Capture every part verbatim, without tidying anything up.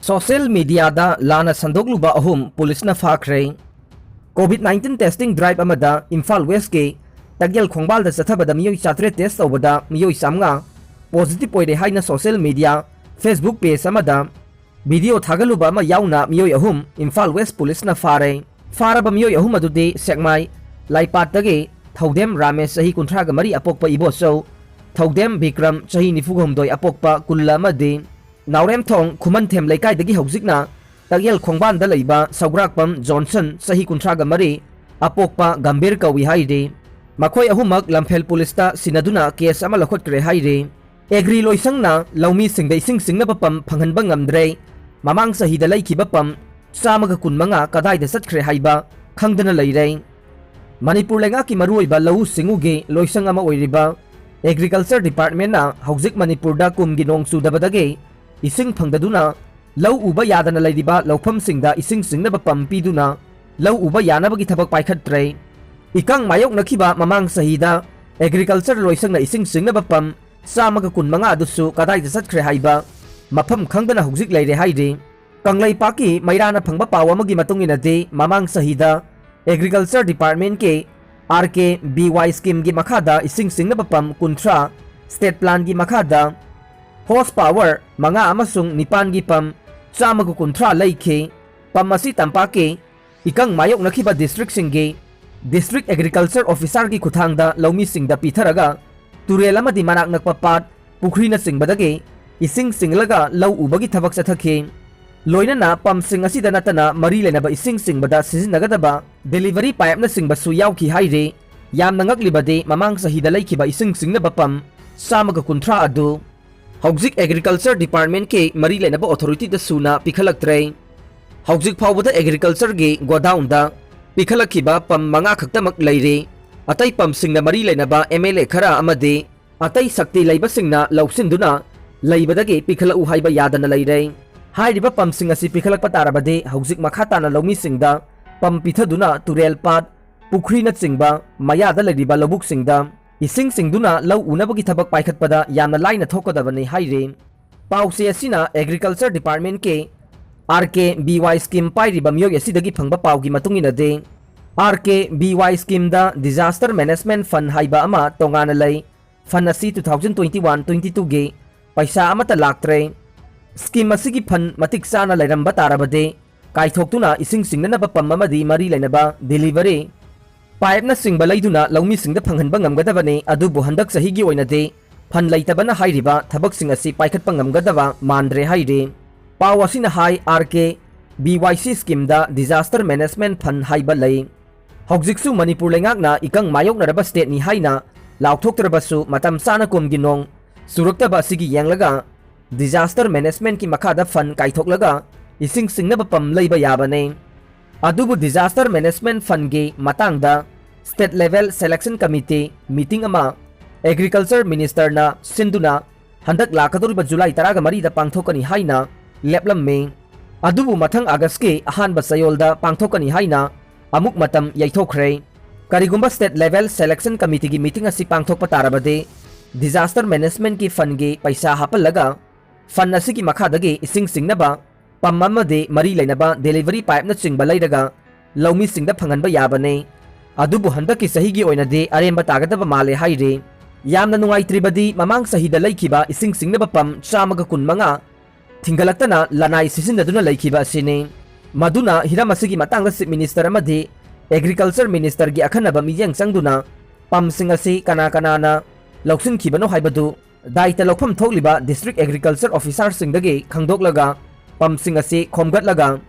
Social ꯃꯤꯗꯤꯌꯥꯗ ꯂꯥꯟꯅ ꯁꯟꯗꯣꯛꯂꯨꯕ ꯑꯍꯨꯝ ꯄꯨꯂꯤꯁꯅ ꯐꯥꯈ꯭ꯔꯦ꯫ ꯀꯣꯚꯤꯗ ꯅꯥꯏꯟꯇꯤꯟ ꯇꯦꯁꯇꯤꯡ ꯗ꯭ꯔꯥꯏꯚ ꯑꯃꯗ ꯏꯝꯐꯥꯜ ꯋꯦꯁꯀꯤ ꯇꯒꯦꯜ ꯈꯣꯡꯕꯥꯜꯗ ꯆꯠꯊꯕꯗ ꯃꯤꯑꯣꯏ ꯆꯥꯇꯔꯦꯠ ꯇꯦꯁ ꯇꯧꯕꯗ ꯃꯤꯑꯣꯏ ꯆꯥꯝꯃꯉꯥ ꯄꯣꯖꯤꯇꯤꯚ ꯑꯣꯏꯔꯦ ꯍꯥꯏꯅ ꯁꯣꯁꯤꯌꯦꯜ ꯃꯤꯗꯤꯌꯥ Facebook ꯄꯦꯖ ꯑꯃꯗ ꯚꯤꯗꯤꯑꯣ ꯊꯥꯒꯠꯂꯨꯕ ꯑꯃ ꯌꯥꯎꯅ ꯃꯤꯑꯣꯏ ꯑꯍꯨꯝ ꯏꯝꯐꯥꯜ ꯋꯦꯁ ꯄꯨꯂꯤꯁꯅ ꯐꯥꯔꯦ꯫ ꯐꯥꯔꯕ ꯃꯤꯑꯣꯏ ꯑꯍꯨꯝ ꯑꯗꯨꯗꯤ ꯁꯦꯛꯃꯥꯏ ꯂꯥꯏꯄꯥꯠꯇꯒꯤ ꯊꯧꯗꯦꯝ ꯔꯥꯃꯦꯁ ꯆꯍꯤ ꯀꯨꯟꯊ꯭ꯔꯥꯒ ꯃꯔꯤ ꯑꯄꯣꯛꯄ ꯏꯕꯣꯆꯧ, ꯊꯧꯗꯦꯝ ꯕꯤꯀ꯭ꯔꯝ ꯆꯍꯤ ꯅꯤꯐꯨꯒ ꯍꯨꯝꯗꯣꯏ ꯑꯄꯣꯛꯄ ꯀꯨꯜꯂ ꯑꯃꯗꯤ ꯅꯥꯎꯔꯦꯝꯊꯣꯡ ꯈꯨꯃꯟꯊꯦꯝ ꯂꯩꯀꯥꯏꯗꯒꯤ ꯍꯧꯖꯤꯛꯅ ꯇꯒꯦꯜ ꯈꯣꯡꯕꯥꯟꯗ ꯂꯩꯕ ꯁꯧꯒ꯭ꯔꯥꯛꯄꯝ ꯖꯣꯟꯁꯟ ꯆꯍꯤ ꯀꯨꯟꯊ꯭ꯔꯥꯒ ꯃꯔꯤ ꯑꯄꯣꯛꯄ ꯒꯝꯚꯤꯔ ꯀꯧꯏ ꯍꯥꯏꯔꯤ꯫ ꯃꯈꯣꯏ ꯑꯍꯨꯝꯃꯛ ꯂꯝꯐꯦꯜ ꯄꯨꯂꯤꯁꯇ ꯁꯤꯟꯅꯗꯨꯅ ꯀꯦꯁ ꯑꯃ ꯂꯧꯈꯠꯈ꯭ꯔꯦ ꯍꯥꯏꯔꯤ꯫ ꯑꯦꯒ꯭ꯔꯤ ꯂꯣꯏꯁꯪꯅ ꯂꯧꯃꯤꯁꯤꯡꯗ ꯏꯁꯤꯡ ꯁꯤꯡꯅꯕ ꯄꯝ ꯐꯪꯍꯟꯕ ꯉꯝꯗ꯭ꯔꯦ꯫ ꯃꯃꯥꯡ ꯆꯍꯤꯗ ꯂꯩꯈꯤꯕ ꯄꯝ ꯆꯥꯝꯃꯒ ꯀꯨꯟꯃꯉꯥ ꯀꯗꯥꯏꯗ ꯆꯠꯈ꯭ꯔꯦ ꯍꯥꯏꯕ ꯈꯪꯗꯅ ꯂꯩꯔꯦ꯫ ꯃꯅꯤꯄꯨꯔ ꯂꯩꯉꯥꯛꯀꯤ ꯃꯔꯨꯑꯣꯏꯕ ꯂꯧꯎ ꯁꯤꯡꯎꯒꯤ ꯂꯣꯏꯁꯪ ꯑꯃ ꯑꯣꯏꯔꯤꯕ ꯑꯦꯒ꯭ꯔꯤꯀꯜꯆꯔ ꯗꯤꯄꯥꯔꯠꯃꯦꯟꯅ ꯍꯧꯖꯤꯛ ꯃꯅꯤꯄꯨꯔꯗ ꯀꯨꯝꯒꯤ ꯅꯣꯡ ꯆꯨꯗꯕꯗꯒꯤ ꯏꯁꯤꯡ ꯐꯪꯗꯗꯨꯅ ꯂꯧ ꯎꯕ ꯌꯥꯗꯅ ꯂꯩꯔꯤꯕ ꯂꯧꯐꯝꯁꯤꯡꯗ ꯏꯁꯤꯡ ꯆꯤꯡꯅꯕ ꯄꯝ ꯄꯤꯗꯨꯅ ꯂꯧ ꯎꯕ ꯌꯥꯅꯕꯒꯤ ꯊꯕꯛ ꯄꯥꯏꯈꯠꯇ꯭ꯔꯦ꯫ ꯏꯀꯪ ꯃꯥꯌꯣꯛꯅꯈꯤꯕ ꯃꯃꯥꯡ ꯆꯍꯤꯗ ꯑꯦꯒ꯭ꯔꯤꯀꯜꯆꯔ ꯂꯣꯏꯁꯪꯅ ꯏꯁꯤꯡ ꯆꯤꯡꯅꯕ ꯄꯝ ꯆꯥꯝꯃꯒ ꯀꯨꯟꯃꯉꯥ ꯑꯗꯨꯁꯨ ꯀꯗꯥꯏꯗ ꯆꯠꯈ꯭ꯔꯦ ꯍꯥꯏꯕ ꯃꯐꯝ ꯈꯪꯗꯅ ꯍꯧꯖꯤꯛ ꯂꯩꯔꯦ ꯍꯥꯏꯔꯤ꯫ ꯀꯪꯂꯩꯄꯥꯛꯀꯤ ꯃꯩꯔꯥꯅ ꯐꯪꯕ ꯄꯥꯎ ꯑꯃꯒꯤ ꯃꯇꯨꯡ ꯏꯟꯅꯗꯤ, ꯃꯃꯥꯡ ꯆꯍꯤꯗ ꯑꯦꯒ꯭ꯔꯤꯀꯜꯆꯔ ꯗꯤꯄꯥꯔꯠꯃꯦꯟꯀꯤ ꯑꯥꯔ ꯀꯦ ꯕꯤ ꯋꯥꯏ ꯁ꯭ꯀꯤꯝꯒꯤ ꯃꯈꯥꯗ ꯏꯁꯤꯡ ꯁꯤꯡꯅꯕ ꯄꯝ ꯀꯨꯟꯊ꯭ꯔꯥ, ꯁ꯭ꯇꯦꯠ ꯄ꯭ꯂꯥꯟꯒꯤ ꯃꯈꯥꯗ ꯍꯣꯔꯁ ꯄꯥꯋꯔ ꯃꯉꯥ ꯑꯃꯁꯨꯡ ꯅꯤꯄꯥꯟꯒꯤ ꯄꯝ ꯆꯥꯝꯃꯒ ꯀꯨꯟꯊ꯭ꯔꯥ ꯂꯩꯈꯤ꯫ ꯄꯝ ꯑꯁꯤ ꯇꯝꯄꯥꯛꯀꯤ ꯏꯀꯪ ꯃꯥꯌꯣꯛꯅꯈꯤꯕ ꯗꯤꯁꯇ꯭ꯔꯤꯛꯁꯤꯡꯒꯤ ꯗꯤꯁꯇ꯭ꯔꯤꯛ ꯑꯦꯒ꯭ꯔꯤꯀꯜꯆꯔ ꯑꯣꯐꯤꯁꯥꯔꯒꯤ ꯈꯨꯠꯊꯥꯡꯗ ꯂꯧꯃꯤꯁꯤꯡꯗ ꯄꯤꯊꯔꯒ ꯇꯨꯔꯦꯜ ꯑꯃꯗꯤ ꯃꯅꯥꯛ ꯅꯛꯄ ꯄꯥꯠ, ꯄꯨꯈ꯭ꯔꯤꯅꯆꯤꯡꯕꯗꯒꯤ ꯏꯁꯤꯡ ꯆꯤꯡꯂꯒ ꯂꯧ ꯎꯕꯒꯤ ꯊꯕꯛ ꯆꯠꯊꯈꯤ꯫ ꯂꯣꯏꯅꯅ ꯄꯝꯁꯤꯡ ꯑꯁꯤꯗ ꯅꯠꯇꯅ ꯃꯔꯤ ꯂꯩꯅꯕ ꯏꯁꯤꯡ ꯆꯤꯡꯕꯗ ꯁꯤꯖꯤꯟꯅꯒꯗꯕ ꯗꯦꯂꯤꯚꯔꯤ ꯄꯥꯏꯞꯅꯆꯤꯡꯕꯁꯨ ꯌꯥꯎꯈꯤ ꯍꯥꯏꯔꯤ꯫ ꯌꯥꯝꯅ ꯉꯛꯂꯤꯕꯗꯤ ꯃꯃꯥꯡ ꯆꯍꯤꯗ ꯂꯩꯈꯤꯕ ꯏꯁꯤꯡ ꯆꯤꯡꯅꯕ ꯄꯝ ꯆꯥꯝꯃꯒ ꯀꯨꯟꯊ꯭ꯔꯥ ꯑꯗꯨ ꯍꯧꯖꯤꯛ ꯑꯦꯒ꯭ꯔꯤꯀꯜꯆꯔ ꯗꯤꯄꯥꯔꯠꯃꯦꯟꯀꯤ ꯃꯔꯤ ꯂꯩꯅꯕ ꯑꯣꯊꯣꯔꯤꯇꯤꯗ ꯁꯨꯅ ꯄꯤꯈꯠꯂꯛꯇ꯭ꯔꯦ꯫ ꯍꯧꯖꯤꯛ ꯐꯥꯎꯕꯗ ꯑꯦꯒ꯭ꯔꯤꯀꯜꯆꯔꯒꯤ ꯒꯣꯗꯥꯎꯟꯗ ꯄꯤꯈꯠꯂꯛꯈꯤꯕ ꯄꯝ ꯃꯉꯥ ꯈꯛꯇꯃꯛ ꯂꯩꯔꯤ꯫ ꯑꯇꯩ ꯄꯝꯁꯤꯡꯅ ꯃꯔꯤ ꯂꯩꯅꯕ ꯑꯦꯝ ꯑꯦꯜ ꯑꯦ ꯈꯔ ꯑꯃꯗꯤ ꯑꯇꯩ ꯁꯛꯇꯤ ꯂꯩꯕꯁꯤꯡꯅ ꯂꯧꯁꯤꯟꯗꯨꯅ ꯂꯩꯕꯗꯒꯤ ꯄꯤꯈꯠꯂꯛꯎ ꯍꯥꯏꯕ ꯌꯥꯗꯅ ꯂꯩꯔꯦ꯫ ꯍꯥꯏꯔꯤꯕ ꯄꯝꯁꯤꯡ ꯑꯁꯤ ꯄꯤꯈꯠꯂꯛꯄ ꯇꯥꯔꯕꯗꯤ ꯍꯧꯖꯤꯛ ꯃꯈꯥ ꯇꯥꯅ ꯂꯧꯃꯤꯁꯤꯡꯗ ꯄꯝ ꯄꯤꯊꯗꯨꯅ ꯇꯨꯔꯦꯜ ꯄꯥꯠ, ꯄꯨꯈ꯭ꯔꯤꯅꯆꯤꯡꯕ ꯃꯌꯥꯗ ꯂꯩꯔꯤꯕ ꯂꯧꯕꯨꯛꯁꯤꯡꯗ ꯏꯁꯤꯡ ꯆꯤꯡꯗꯨꯅ ꯂꯧ ꯎꯅꯕꯒꯤ ꯊꯕꯛ ꯄꯥꯏꯈꯠꯄꯗ ꯌꯥꯝꯅ ꯂꯥꯏꯅ ꯊꯣꯛꯀꯗꯕꯅꯤ ꯍꯥꯏꯔꯤ꯫ ꯄꯥꯎꯆꯦ ꯑꯁꯤꯅ ꯑꯦꯒ꯭ꯔꯤꯀꯜꯆꯔ ꯗꯤꯄꯥꯔꯠꯃꯦꯟꯀꯤ ꯑꯥꯔ ꯀꯦ ꯕꯤ ꯋꯥꯏ ꯁ꯭ꯀꯤꯝ ꯄꯥꯏꯔꯤꯕ ꯃꯤꯑꯣꯏ ꯑꯁꯤꯗꯒꯤ ꯐꯪꯕ ꯄꯥꯎꯒꯤ ꯃꯇꯨꯡ ꯏꯟꯅꯗꯤ, ꯑꯥꯔ ꯀꯦ ꯕꯤ ꯋꯥꯏ ꯁ꯭ꯀꯤꯝꯗ ꯗꯤꯖꯥꯁꯇꯔ ꯃꯦꯅꯦꯖꯃꯦꯟꯠ ꯐꯟꯗ ꯍꯥꯏꯕ ꯑꯃ ꯇꯣꯉꯥꯟꯅ ꯂꯩ꯫ ꯐꯟꯗ ꯑꯁꯤ two thousand twenty one twenty ꯇꯨꯒꯤ ꯄꯩꯁꯥ ꯑꯃꯠꯇ ꯂꯥꯛꯇ꯭ꯔꯦ꯫ ꯁ꯭ꯀꯤꯝ ꯑꯁꯤꯒꯤ ꯐꯟꯗ ꯃꯇꯤꯛ ꯆꯥꯅ ꯂꯩꯔꯝꯕ ꯇꯥꯔꯕꯗꯤ, ꯀꯥꯏꯊꯣꯛꯇꯨꯅ ꯏꯁꯤꯡ ꯁꯤꯡꯅꯅꯕ ꯄꯝ ꯑꯃꯗꯤ ꯃꯔꯤ ꯂꯩꯅꯕ ꯗꯦꯂꯤꯚꯔꯤ ꯄꯥꯏꯞꯅꯆꯤꯡꯕ ꯂꯩꯗꯨꯅ ꯂꯧꯃꯤꯁꯤꯡꯗ ꯐꯪꯍꯟꯕ ꯉꯝꯒꯗꯕꯅꯤ꯫ ꯑꯗꯨꯕꯨ ꯍꯟꯗꯛ ꯆꯍꯤꯒꯤ ꯑꯣꯏꯅꯗꯤ ꯐꯟꯗ ꯂꯩꯇꯕꯅ ꯍꯥꯏꯔꯤꯕ ꯊꯕꯛꯁꯤꯡ ꯑꯁꯤ ꯄꯥꯏꯈꯠꯄ ꯉꯝꯒꯗꯕ ꯃꯥꯟꯗ꯭ꯔꯦ ꯍꯥꯏꯔꯤ꯫ ꯄꯥꯎ ꯑꯁꯤꯅ ꯍꯥꯏ, ꯑꯥꯔ ꯀꯦ ꯕꯤ ꯋꯥꯏ ꯁꯤ ꯁ꯭ꯀꯤꯝꯗ ꯗꯤꯖꯥꯁꯇꯔ ꯃꯦꯅꯦꯖꯃꯦꯟꯠ ꯐꯟꯗ ꯍꯥꯏꯕ ꯂꯩ꯫ ꯍꯧꯖꯤꯛꯁꯨ ꯃꯅꯤꯄꯨꯔ ꯂꯩꯉꯥꯛꯅ ꯏꯀꯪ ꯃꯥꯌꯣꯛꯅꯔꯕ ꯁ꯭ꯇꯦꯠꯅꯤ ꯍꯥꯏꯅ ꯂꯥꯎꯊꯣꯛꯇ꯭ꯔꯕꯁꯨ, ꯃꯇꯝ ꯆꯥꯅ ꯀꯨꯝꯒꯤ ꯅꯣꯡ ꯆꯨꯔꯛꯇꯕ ꯑꯁꯤꯒꯤ ꯌꯦꯡꯂꯒ ꯗꯤꯖꯥꯁꯇꯔ ꯃꯦꯅꯦꯖꯃꯦꯟꯠꯀꯤ ꯃꯈꯥꯗ ꯐꯟꯗ ꯀꯥꯏꯊꯣꯛꯂꯒ ꯏꯁꯤꯡ ꯁꯤꯡꯅꯕ ꯄꯝ ꯂꯩꯕ ꯌꯥꯕꯅꯤ꯫ ꯑꯗꯨꯕꯨ ꯗꯤꯖꯥꯁꯇꯔ ꯃꯦꯅꯦꯖꯃꯦꯟꯠ ꯐꯟꯗꯒꯤ ꯃꯇꯥꯡꯗ state level selection committee meeting ꯑꯃ ꯑꯦꯒ꯭ꯔꯤꯀꯜꯆꯔ ꯃꯤꯅꯤꯁꯇꯔꯅ ꯁꯤꯟꯗꯨꯅ ꯍꯟꯗꯛ ꯂꯥꯛꯀꯗꯧꯔꯤꯕ ꯖꯨꯂꯥꯏ ꯇꯔꯥꯒ ꯃꯔꯤꯗ ꯄꯥꯡꯊꯣꯛꯀꯅꯤ ꯍꯥꯏꯅ ꯂꯦꯞꯂꯝꯃꯤ꯫ ꯑꯗꯨꯕꯨ ꯃꯊꯪ ꯑꯥꯒꯁꯀꯤ ꯑꯍꯥꯟꯕ ꯆꯌꯣꯜꯗ ꯄꯥꯡꯊꯣꯛꯀꯅꯤ ꯍꯥꯏꯅ ꯑꯃꯨꯛ ꯃꯇꯝ ꯌꯩꯊꯣꯛꯈ꯭ꯔꯦ꯫ ꯀꯔꯤꯒꯨꯝꯕ ꯁ꯭ꯇꯦꯠ ꯂꯦꯚꯦꯜ ꯁꯦꯂꯦꯛꯁꯟ ꯀꯃꯤꯇꯤꯒꯤ ꯃꯤꯇꯤꯡ ꯑꯁꯤ ꯄꯥꯡꯊꯣꯛꯄ ꯇꯥꯔꯕꯗꯤ, ꯗꯤꯖꯥꯁꯇꯔ ꯃꯦꯅꯦꯖꯃꯦꯟꯠꯀꯤ ꯐꯟꯗꯒꯤ ꯄꯩꯁꯥ ꯍꯥꯞꯄꯜꯂꯒ ꯐꯟꯗ ꯑꯁꯤꯒꯤ ꯃꯈꯥꯗꯒꯤ ꯏꯁꯤꯡ ꯁꯤꯡꯅꯕ ꯄꯝ ꯑꯃꯗꯤ ꯃꯔꯤ ꯂꯩꯅꯕ ꯗꯦꯂꯤꯚꯔꯤ ꯄꯥꯏꯞꯅꯆꯤꯡꯕ ꯂꯩꯔꯒ ꯂꯧꯃꯤꯁꯤꯡꯗ ꯐꯪꯍꯟꯕ ꯌꯥꯕꯅꯤ꯫ ꯑꯗꯨꯕꯨ ꯍꯟꯗꯛꯀꯤ ꯆꯍꯤꯒꯤ ꯑꯣꯏꯅꯗꯤ ꯑꯔꯦꯝꯕ ꯇꯥꯒꯗꯕ ꯃꯥꯜꯂꯦ ꯍꯥꯏꯔꯤ꯫ ꯌꯥꯝꯅ ꯅꯨꯡꯉꯥꯏꯇ꯭ꯔꯤꯕꯗꯤ, ꯃꯃꯥꯡ ꯆꯍꯤꯗ ꯂꯩꯈꯤꯕ ꯏꯁꯤꯡ ꯁꯤꯡꯅꯕ ꯄꯝ ꯆꯥꯝꯃꯒ ꯀꯨꯟ ꯃꯉꯥ ꯊꯤꯡꯒꯠꯂꯛꯇꯅ ꯂꯅꯥꯏ ꯁꯤꯖꯤꯟꯅꯗꯨꯅ ꯂꯩꯈꯤꯕ ꯑꯁꯤꯅꯤ꯫ ꯃꯗꯨꯅ ꯍꯤꯔꯝ ꯑꯁꯤꯒꯤ ꯃꯇꯥꯡꯗ ꯆꯤꯐ ꯃꯤꯅꯤꯁꯇꯔ ꯑꯃꯗꯤ ꯑꯦꯒ꯭ꯔꯤꯀꯜꯆꯔ ꯃꯤꯅꯤꯁꯇꯔꯒꯤ ꯑꯈꯟꯅꯕ ꯃꯤꯠꯌꯦꯡ ꯆꯪꯗꯨꯅ ꯄꯝꯁꯤꯡ ꯑꯁꯤ ꯀꯅꯥ ꯀꯅꯥꯅ ꯂꯧꯁꯤꯟꯈꯤꯕꯅꯣ ꯍꯥꯏꯕꯗꯨ ꯗꯥꯏꯇ ꯂꯧꯐꯝ ꯊꯣꯛꯂꯤꯕ ꯗꯤꯁꯇ꯭ꯔꯤꯛ ꯑꯦꯒ꯭ꯔꯤꯀꯜꯆꯔ ꯑꯣꯐꯤꯁꯥꯔꯁꯤꯡꯗꯒꯤ ꯈꯪꯗꯣꯛꯂꯒ, ꯄꯝꯁꯤꯡ ꯑꯁꯤ ꯈꯣꯝꯒꯠꯂꯒ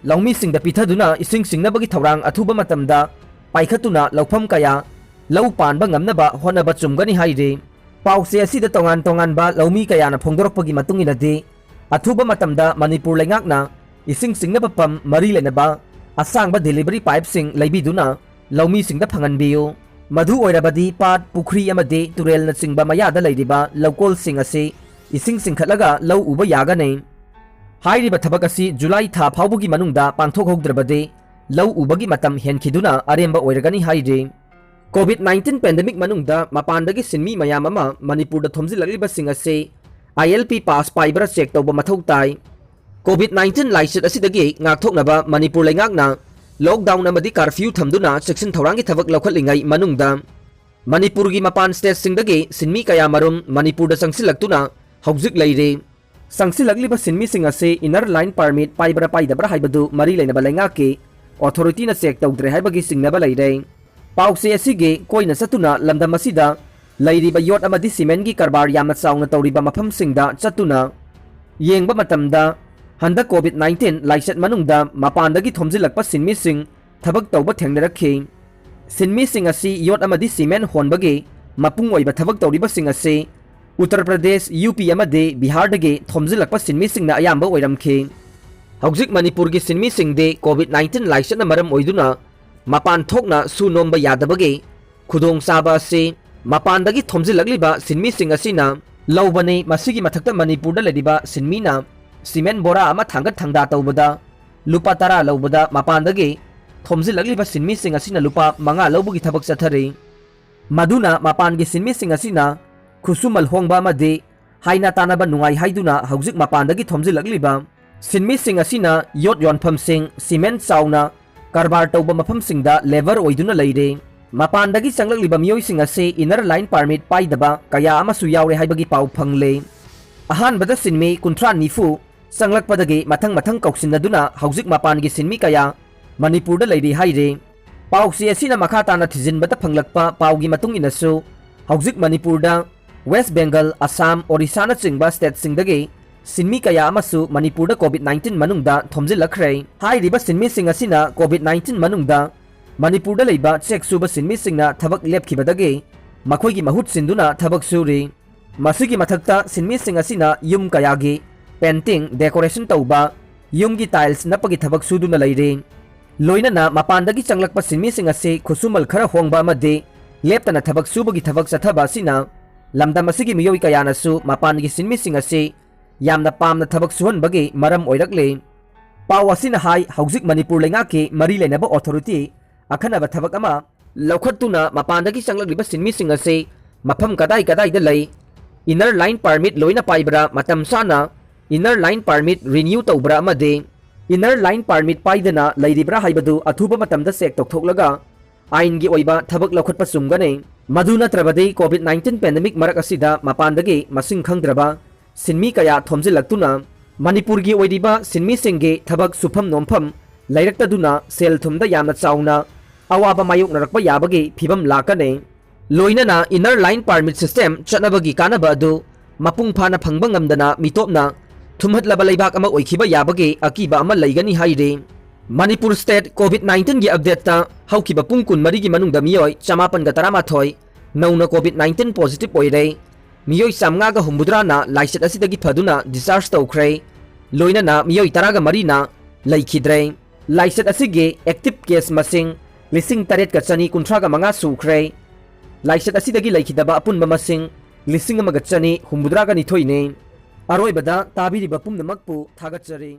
ꯂꯧꯃꯤꯁꯤꯡꯗ ꯄꯤꯊꯗꯨꯅ ꯏꯁꯤꯡ ꯁꯤꯡꯅꯕꯒꯤ ꯊꯧꯔꯥꯡ ꯑꯊꯨꯕ ꯃꯇꯝꯗ ꯄꯥꯏꯈꯠꯇꯨꯅ ꯂꯧꯐꯝ ꯀꯌꯥ ꯂꯧ ꯄꯥꯟꯕ ꯉꯝꯅꯕ ꯍꯣꯠꯅꯕ ꯆꯨꯝꯒꯅꯤ ꯍꯥꯏꯔꯤ꯫ ꯄꯥꯎꯆꯦ ꯑꯁꯤꯗ ꯇꯣꯉꯥꯟ ꯇꯣꯉꯥꯟꯕ ꯂꯧꯃꯤ ꯀꯌꯥꯅ ꯐꯣꯡꯗꯣꯔꯛꯄꯒꯤ ꯃꯇꯨꯡ ꯏꯟꯅꯗꯤ, ꯑꯊꯨꯕ ꯃꯇꯝꯗ ꯃꯅꯤꯄꯨꯔ ꯂꯩꯉꯥꯛꯅ ꯏꯁꯤꯡ ꯆꯤꯡꯅꯕ ꯄꯝ ꯃꯔꯤ ꯂꯩꯅꯕ ꯑꯁꯥꯡꯕ ꯗꯦꯂꯤꯚꯔꯤ ꯄꯥꯏꯞꯁꯤꯡ ꯂꯩꯕꯤꯗꯨꯅ ꯂꯧꯃꯤꯁꯤꯡꯗ ꯐꯪꯍꯟꯕꯤꯌꯨ꯫ ꯃꯗꯨ ꯑꯣꯏꯔꯕꯗꯤ ꯄꯥꯠ, ꯄꯨꯈ꯭ꯔꯤ ꯑꯃꯗꯤ ꯇꯨꯔꯦꯜꯅꯆꯤꯡꯕ ꯃꯌꯥꯗ ꯂꯩꯔꯤꯕ ꯂꯧꯀꯣꯜꯁꯤꯡ ꯑꯁꯤ ꯏꯁꯤꯡ ꯆꯤꯡꯈꯠꯂꯒ ꯂꯧ ꯎꯕ ꯌꯥꯒꯅꯤ꯫ ꯍꯥꯏꯔꯤꯕ ꯊꯕꯛ ꯑꯁꯤ ꯖꯨꯂꯥꯏ ꯊꯥ ꯐꯥꯎꯕꯒꯤ ꯃꯅꯨꯡꯗ ꯄꯥꯡꯊꯣꯛꯍꯧꯗ꯭ꯔꯕꯗꯤ ꯂꯧ ꯎꯕꯒꯤ ꯃꯇꯝ ꯍꯦꯟꯈꯤꯗꯨꯅ ꯑꯔꯦꯝꯕ ꯑꯣꯏꯔꯒꯅꯤ ꯍꯥꯏꯔꯤ꯫ ꯀꯣꯚꯤꯗ ꯅꯥꯏꯟꯇꯤꯟ ꯄꯦꯟꯗꯦꯃꯤꯛ ꯃꯅꯨꯡꯗ ꯃꯄꯥꯟꯗꯒꯤ ꯁꯤꯟꯃꯤ ꯃꯌꯥꯝ ꯑꯃ ꯃꯅꯤꯄꯨꯔꯗ ꯊꯣꯝꯖꯤꯜꯂꯛꯂꯤꯕꯁꯤꯡ ꯑꯁꯤ ꯑꯥꯏ ꯑꯦꯜ ꯄꯤ ꯄꯥꯁ ꯄꯥꯏꯕ꯭ꯔꯥ ꯆꯦꯛ ꯇꯧꯕ ꯃꯊꯧ ꯇꯥꯏ꯫ ꯀꯣꯚꯤꯗ ꯅꯥꯏꯟꯇꯤꯟ ꯂꯥꯏꯆꯠ ꯑꯁꯤꯗꯒꯤ ꯉꯥꯛꯊꯣꯛꯅꯕ ꯃꯅꯤꯄꯨꯔ ꯂꯩꯉꯥꯛꯅ ꯂꯣꯛꯗꯥꯎꯟ ꯑꯃꯗꯤ ꯀꯥꯔꯐ꯭ꯌꯨ ꯊꯝꯗꯨꯅ ꯆꯦꯛꯁꯤꯟ ꯊꯧꯔꯥꯡꯒꯤ ꯊꯕꯛ ꯂꯧꯈꯠꯂꯤꯉꯩ ꯃꯅꯨꯡꯗ ꯃꯅꯤꯄꯨꯔꯒꯤ ꯃꯄꯥꯟ ꯁ꯭ꯇꯦꯠꯁꯤꯡꯗꯒꯤ ꯁꯤꯟꯃꯤ ꯀꯌꯥ ꯃꯔꯨꯝ ꯃꯅꯤꯄꯨꯔꯗ ꯆꯪꯁꯤꯜꯂꯛꯇꯨꯅ ꯍꯧꯖꯤꯛ ꯂꯩꯔꯤ꯫ ꯆꯪꯁꯤꯜꯂꯛꯂꯤꯕ ꯁꯤꯟꯃꯤꯁꯤꯡ ꯑꯁꯤ ꯏꯅꯔ ꯂꯥꯏꯟ ꯄꯥꯔꯃꯤꯠ ꯄꯥꯏꯕ꯭ꯔꯥ ꯄꯥꯏꯗꯕ꯭ꯔꯥ ꯍꯥꯏꯕꯗꯨ ꯃꯔꯤ ꯂꯩꯅꯕ ꯂꯩꯉꯥꯛꯀꯤ ꯑꯣꯊꯣꯔꯤꯇꯤꯅ ꯆꯦꯛ ꯇꯧꯗ꯭ꯔꯦ ꯍꯥꯏꯕꯒꯤ ꯆꯤꯡꯅꯕ ꯂꯩꯔꯦ꯫ ꯄꯥꯎꯆꯦ ꯑꯁꯤꯒꯤ ꯀꯣꯏꯅ ꯆꯠꯇꯨꯅ ꯂꯝꯗꯝ ꯑꯁꯤꯗ ꯂꯩꯔꯤꯕ ꯌꯣꯠ ꯑꯃꯗꯤ ꯁꯤꯃꯦꯟꯒꯤ ꯀꯔꯕꯥꯔ ꯌꯥꯝꯅ ꯆꯥꯎꯅ ꯇꯧꯔꯤꯕ ꯃꯐꯝꯁꯤꯡꯗ ꯆꯠꯇꯨꯅ ꯌꯦꯡꯕ ꯃꯇꯝꯗ, ꯍꯟꯗꯛ ꯀꯣꯚꯤꯗ ꯅꯥꯏꯟꯇꯤꯟ ꯂꯥꯏꯆꯠ ꯃꯅꯨꯡꯗ ꯃꯄꯥꯟꯗꯒꯤ ꯊꯣꯝꯖꯤꯜꯂꯛꯄ ꯁꯤꯟꯃꯤꯁꯤꯡ ꯊꯕꯛ ꯇꯧꯕ ꯊꯦꯡꯅꯔꯛꯈꯤ꯫ ꯁꯤꯟꯃꯤꯁꯤꯡ ꯑꯁꯤ ꯌꯣꯠ ꯑꯃꯗꯤ ꯁꯤꯃꯦꯟ ꯍꯣꯟꯕꯒꯤ ꯃꯄꯨꯡ ꯑꯣꯏꯕ ꯊꯕꯛ ꯇꯧꯔꯤꯕꯁꯤꯡ ꯑꯁꯤ ꯎꯠꯇꯔ ꯄ꯭ꯔꯗꯦꯁ, ꯌꯨ ꯄꯤ ꯑꯃꯗꯤ ꯕꯤꯍꯥꯔꯗꯒꯤ ꯊꯣꯝꯖꯤꯜꯂꯛꯄ ꯁꯤꯟꯃꯤꯁꯤꯡꯅ ꯑꯌꯥꯝꯕ ꯑꯣꯏꯔꯝꯈꯤ꯫ ꯍꯧꯖꯤꯛ ꯃꯅꯤꯄꯨꯔꯒꯤ ꯁꯤꯟꯃꯤꯁꯤꯡꯗꯤ ꯀꯣꯚꯤꯗ ꯅꯥꯏꯟꯇꯤꯟ ꯂꯥꯏꯆꯠꯅ ꯃꯔꯝ ꯑꯣꯏꯗꯨꯅ ꯃꯄꯥꯟ ꯊꯣꯛꯅ ꯁꯨ ꯅꯣꯝꯕ ꯌꯥꯗꯕꯒꯤ ꯈꯨꯗꯣꯡꯆꯥꯕ ꯑꯁꯤ ꯃꯄꯥꯟꯗꯒꯤ ꯊꯣꯝꯖꯤꯜꯂꯛꯂꯤꯕ ꯁꯤꯟꯃꯤꯁꯤꯡ ꯑꯁꯤꯅ ꯂꯧꯕꯅꯤ꯫ ꯃꯁꯤꯒꯤ ꯃꯊꯛꯇ ꯃꯅꯤꯄꯨꯔꯗ ꯂꯩꯔꯤꯕ ꯁꯤꯟꯃꯤꯅ ꯁꯤꯃꯦꯟ ꯕꯣꯔꯥ ꯑꯃ ꯊꯥꯡꯒꯠ ꯊꯥꯡꯗꯥ ꯇꯧꯕꯗ ꯂꯨꯄꯥ ꯇꯔꯥ ꯂꯧꯕꯗ ꯃꯄꯥꯟꯗꯒꯤ ꯊꯣꯝꯖꯤꯜꯂꯛꯂꯤꯕ ꯁꯤꯟꯃꯤꯁꯤꯡ ꯑꯁꯤꯅ ꯂꯨꯄꯥ ꯃꯉꯥ ꯂꯧꯕꯒꯤ ꯊꯕꯛ ꯆꯠꯊꯔꯤ꯫ ꯃꯗꯨꯅ ꯃꯄꯥꯟꯒꯤ ꯁꯤꯟꯃꯤꯁꯤꯡ ꯑꯁꯤꯅ ꯈꯨꯠꯁꯨꯃꯜ ꯍꯣꯡꯕ ꯑꯃꯗꯤ ꯍꯥꯏꯅ ꯇꯥꯅꯕ ꯅꯨꯡꯉꯥꯏ ꯍꯥꯏꯗꯨꯅ ꯍꯧꯖꯤꯛ ꯃꯄꯥꯟꯗꯒꯤ ꯊꯣꯝꯖꯤꯜꯂꯛꯂꯤꯕ ꯁꯤꯟꯃꯤꯁꯤꯡ ꯑꯁꯤꯅ ꯌꯣꯠ ꯌꯣꯟꯐꯝꯁꯤꯡ, ꯁꯤꯃꯦꯟ ꯆꯥꯎꯅ ꯀꯔꯕꯥꯔ ꯇꯧꯕ ꯃꯐꯝꯁꯤꯡꯗ ꯂꯦꯕꯔ ꯑꯣꯏꯗꯨꯅ ꯂꯩꯔꯦ꯫ ꯃꯄꯥꯟꯗꯒꯤ ꯆꯪꯂꯛꯂꯤꯕ ꯃꯤꯑꯣꯏꯁꯤꯡ ꯑꯁꯤ ꯏꯅꯔ ꯂꯥꯏꯟ ꯄꯥꯔꯃꯤꯠ ꯄꯥꯏꯗꯕ ꯀꯌꯥ ꯑꯃꯁꯨ ꯌꯥꯎꯔꯦ ꯍꯥꯏꯕꯒꯤ ꯄꯥꯎ ꯐꯪꯂꯦ꯫ ꯑꯍꯥꯟꯕꯗ ꯁꯤꯟꯃꯤ ꯀꯨꯟꯊ꯭ꯔꯥ ꯅꯤꯐꯨ ꯆꯪꯂꯛꯄꯗꯒꯤ ꯃꯊꯪ ꯃꯊꯪ ꯀꯧꯁꯤꯟꯅꯗꯨꯅ ꯍꯧꯖꯤꯛ ꯃꯄꯥꯟꯒꯤ ꯁꯤꯟꯃꯤ ꯀꯌꯥ ꯃꯅꯤꯄꯨꯔꯗ ꯂꯩꯔꯤ ꯍꯥꯏꯔꯤ꯫ ꯄꯥꯎꯆꯦ ꯑꯁꯤꯅ ꯃꯈꯥ ꯇꯥꯅ ꯊꯤꯖꯤꯟꯕꯗ ꯐꯪꯂꯛꯄ ꯄꯥꯎꯒꯤ ꯃꯇꯨꯡ ꯏꯟꯅꯁꯨ, ꯍꯧꯖꯤꯛ ꯃꯅꯤꯄꯨꯔꯗ ꯋꯦꯁ ꯕꯦꯡꯒꯜ, ꯑꯁꯥꯝ, ꯑꯣꯔꯤꯁꯥꯅꯆꯤꯡꯕ ꯁ꯭ꯇꯦꯠꯁꯤꯡꯗꯒꯤ ꯁꯤꯟꯃꯤ ꯀꯌꯥ ꯑꯃꯁꯨ ꯃꯅꯤꯄꯨꯔꯗ ꯀꯣꯚꯤꯗ ꯅꯥꯏꯟꯇꯤꯟ ꯃꯅꯨꯡꯗ ꯊꯣꯝꯖꯤꯜꯂꯛꯈ꯭ꯔꯦ꯫ ꯍꯥꯏꯔꯤꯕ ꯁꯤꯟꯃꯤꯁꯤꯡ ꯑꯁꯤꯅ ꯀꯣꯚꯤꯗ ꯅꯥꯏꯟꯇꯤꯟ ꯃꯅꯨꯡꯗ ꯃꯅꯤꯄꯨꯔꯗ ꯂꯩꯕ ꯆꯦꯛ ꯁꯨꯕ ꯁꯤꯟꯃꯤꯁꯤꯡꯅ ꯊꯕꯛ ꯂꯦꯞꯈꯤꯕꯗꯒꯤ ꯃꯈꯣꯏꯒꯤ ꯃꯍꯨꯠ ꯁꯤꯟꯗꯨꯅ ꯊꯕꯛ ꯁꯨꯔꯤ꯫ ꯃꯁꯤꯒꯤ ꯃꯊꯛꯇ ꯁꯤꯟꯃꯤꯁꯤꯡ ꯑꯁꯤꯅ ꯌꯨꯝ ꯀꯌꯥꯒꯤ ꯄꯦꯟꯇꯤꯡ, ꯗꯦꯀꯣꯔꯦꯁꯟ ꯇꯧꯕ, ꯌꯨꯝꯒꯤ ꯇꯥꯏꯜꯁ ꯅꯞꯄꯒꯤ ꯊꯕꯛ ꯁꯨꯗꯨꯅ ꯂꯩꯔꯤ꯫ ꯂꯣꯏꯅꯅ ꯃꯄꯥꯟꯗꯒꯤ ꯆꯪꯂꯛꯄ ꯁꯤꯟꯃꯤꯁꯤꯡ ꯑꯁꯤ ꯈꯨꯠꯁꯨꯃꯜ ꯈꯔ ꯍꯣꯡꯕ ꯑꯃꯗꯤ ꯂꯦꯞꯇꯅ ꯊꯕꯛ ꯁꯨꯕꯒꯤ ꯊꯕꯛ ꯆꯠꯊꯕ ꯑꯁꯤꯅ ꯂꯝꯗꯝ ꯑꯁꯤꯒꯤ ꯃꯤꯑꯣꯏ ꯀꯌꯥꯅꯁꯨ ꯃꯄꯥꯟꯒꯤ ꯁꯤꯟꯃꯤꯁꯤꯡ ꯑꯁꯤ ꯌꯥꯝꯅ ꯄꯥꯝꯅ ꯊꯕꯛ ꯁꯨꯍꯟꯕꯒꯤ ꯃꯔꯝ ꯑꯣꯏꯔꯛꯂꯤ꯫ ꯄꯥꯎ ꯑꯁꯤꯅ ꯍꯥꯏ, ꯍꯧꯖꯤꯛ ꯃꯅꯤꯄꯨꯔ ꯂꯩꯉꯥꯛꯀꯤ ꯃꯔꯤ ꯂꯩꯅꯕ ꯑꯣꯊꯣꯔꯤꯇꯤ ꯑꯈꯟꯅꯕ ꯊꯕꯛ ꯑꯃ ꯂꯧꯈꯠꯇꯨꯅ ꯃꯄꯥꯟꯗꯒꯤ ꯆꯪꯂꯛꯂꯤꯕ ꯁꯤꯟꯃꯤꯁꯤꯡ ꯑꯁꯤ ꯃꯐꯝ ꯀꯗꯥꯏ ꯀꯗꯥꯏꯗ ꯂꯩ, ꯏꯅꯔ ꯂꯥꯏꯟ ꯄꯥꯔꯃꯤꯠ ꯂꯣꯏꯅ ꯄꯥꯏꯕ꯭ꯔꯥ, ꯃꯇꯝ ꯆꯥꯅ Inner Line Permit renew ꯇꯧꯕ꯭ꯔꯥ ꯑꯃꯗꯤ Inner Line Permit ꯄꯥꯏꯗꯅ ꯂꯩꯔꯤꯕ꯭ꯔꯥ ꯍꯥꯏꯕꯗꯨ ꯑꯊꯨꯕ ꯃꯇꯝꯗ ꯆꯦꯛ ꯇꯧꯊꯣꯛꯂꯒ ꯑꯥꯏꯟꯒꯤ ꯑꯣꯏꯕ ꯊꯕꯛ ꯂꯧꯈꯠꯄ ꯆꯨꯝꯒꯅꯤ꯫ ꯃꯗꯨ ꯅꯠꯇ꯭ꯔꯕꯗꯤ COVID nineteen pandemic ꯃꯔꯛ ꯑꯁꯤꯗ ꯃꯄꯥꯟꯗꯒꯤ ꯃꯁꯤꯡ ꯈꯪꯗ꯭ꯔꯕ ꯁꯤꯟꯃꯤ ꯀꯌꯥ ꯊꯣꯝꯖꯤꯜꯂꯛꯇꯨꯅ ꯃꯅꯤꯄꯨꯔꯒꯤ ꯑꯣꯏꯔꯤꯕ ꯁꯤꯟꯃꯤꯁꯤꯡꯒꯤ ꯊꯕꯛ ꯁꯨꯐꯝ ꯅꯣꯝꯐꯝ ꯂꯩꯔꯛꯇꯗꯨꯅ ꯁꯦꯜ ꯊꯨꯝꯗ ꯌꯥꯝꯅ ꯆꯥꯎꯅ ꯑꯋꯥꯕ ꯃꯥꯌꯣꯛꯅꯔꯛꯄ ꯌꯥꯕꯒꯤ ꯐꯤꯕꯝ ꯂꯥꯛꯀꯅꯤ꯫ ꯂꯣꯏꯅꯅ Inner Line Permit system ꯆꯠꯅꯕꯒꯤ ꯀꯥꯟꯅꯕ ꯑꯗꯨ ꯃꯄꯨꯡ ꯐꯥꯅ ꯐꯪꯕ ꯉꯝꯗꯅ ꯃꯤꯇꯣꯞꯅ ꯊꯨꯝꯍꯠꯂꯕ ꯂꯩꯕꯥꯛ ꯑꯃ ꯑꯣꯏꯈꯤꯕ ꯌꯥꯕꯒꯤ ꯑꯀꯤꯕ ꯑꯃ ꯂꯩꯒꯅꯤ ꯍꯥꯏꯔꯤ꯫ ꯃꯅꯤꯄꯨꯔ state COVID nineteen ꯒꯤ update ꯇ ꯍꯧꯈꯤꯕ ꯄꯨꯡ ꯀꯨꯟꯃꯔꯤꯒꯤ ꯃꯅꯨꯡꯗ ꯃꯤꯑꯣꯏ ꯆꯃꯥꯄꯟꯒ ꯇꯔꯥꯃꯥꯊꯣꯏ ꯅꯧꯅ COVID nineteen positive ꯑꯣꯏꯔꯦ꯫ ꯃꯤꯑꯣꯏ ꯆꯥꯝꯃꯉꯥꯒ ꯍꯨꯝꯐꯨꯇꯔꯥꯅ ꯂꯥꯏꯆꯠ ꯑꯁꯤꯗꯒꯤ ꯐꯗꯨꯅ discharge ꯇꯧꯈ꯭ꯔꯦ꯫ ꯂꯣꯏꯅꯅ ꯃꯤꯑꯣꯏ ꯇꯔꯥꯒ ꯃꯔꯤꯅ ꯂꯩꯈꯤꯗ꯭ꯔꯦ꯫ ꯂꯥꯏꯆꯠ ꯑꯁꯤꯒꯤ active case ꯃꯁꯤꯡ ꯂꯤꯁꯤꯡ ꯇꯔꯦꯠꯀ ꯆꯅꯤ ꯀꯨꯟꯊ꯭ꯔꯥꯒ ꯃꯉꯥ ꯁꯨꯈ꯭ꯔꯦ꯫ ꯂꯥꯏꯆꯠ ꯑꯁꯤꯗꯒꯤ ꯂꯩꯈꯤꯗꯕ ꯑꯄꯨꯟꯕ ꯃꯁꯤꯡ ꯂꯤꯁꯤꯡ ꯑꯃꯒ ꯆꯅꯤ ꯍꯨꯝꯐꯨꯇꯔꯥꯒ ꯅꯤꯊꯣꯏꯅꯤ꯫ ꯑꯔꯣꯏꯕꯗ ꯇꯥꯕꯤꯔꯤꯕ ꯄꯨꯝꯅꯃꯛꯄꯨ ꯊꯥꯒꯠꯆꯔꯤ꯫